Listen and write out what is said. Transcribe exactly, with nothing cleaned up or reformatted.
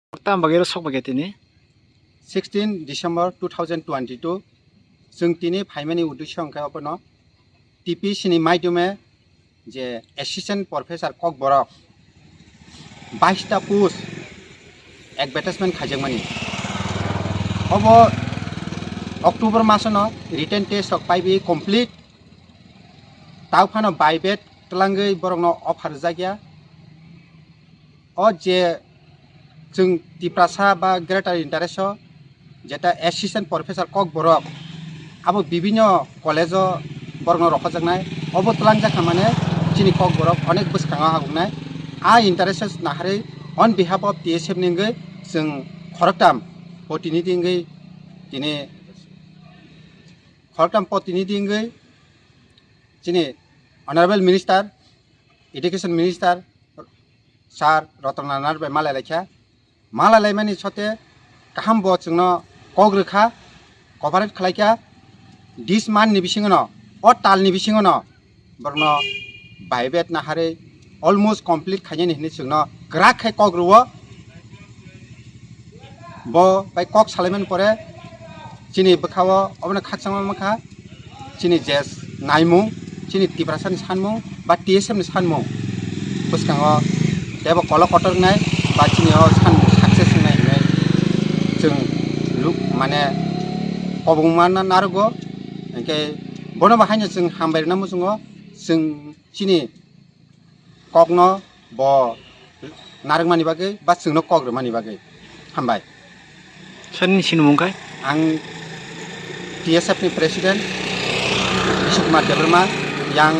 Tam bagwi oro sok bagwi tini. Sixteen December two thousand twenty-two, chwng tini phaimani uddesho hwnkhe obono T P C ni maidome je Assistant Professor Kokborok bais ta post advertisement khaijakmani. Obo October masono written test rok paibi complete. Tao phano bai bet twlangwi borokno offer rwjakya. O je chwng Tiprasa ba Greater Interest o jeta Assistant Professor Kokborok abo bibinno college o borokno rohorjaknai, obo twlangjakha mane chini Kokborok onek bwskango hagungnai. A interest naharwi on behalf of T S F ni wngwi chwng khoroktam protinidhi wngwi tini khoroktam protinidhi wngwi chini Honorable Minister, Education Minister Sir Ratan Lal Nair bai malai laikha. Malai laimani sote kaham bo chwngno kok rwkha, cooperate khlaikha. This month ni bisingono, o tal ni bisingono borokno bai bet naharwi almost complete khainani hinwi chwngno kwrak khai kok rwo. Bo bai kok salaimani pore chini bwkhao obono khakchangma mankha chini je naimung, chini Tiprasa ni sanmung ba T S F ni sanmung bwskango teibo kolok kotor wngnai ba chini o sanmung success wngnai hinwi chwng luk mane kobongma na narogo. Hinkhe bono bo haino chwng hambai rwna muchungo, chwng chini kokno bo narwkmani bagwi ba chwngno kok rwmani bagwi. Hambai. Sir, nini sinimung khai? Ang T S F ni President Bishnu Kumar Debbarma, yang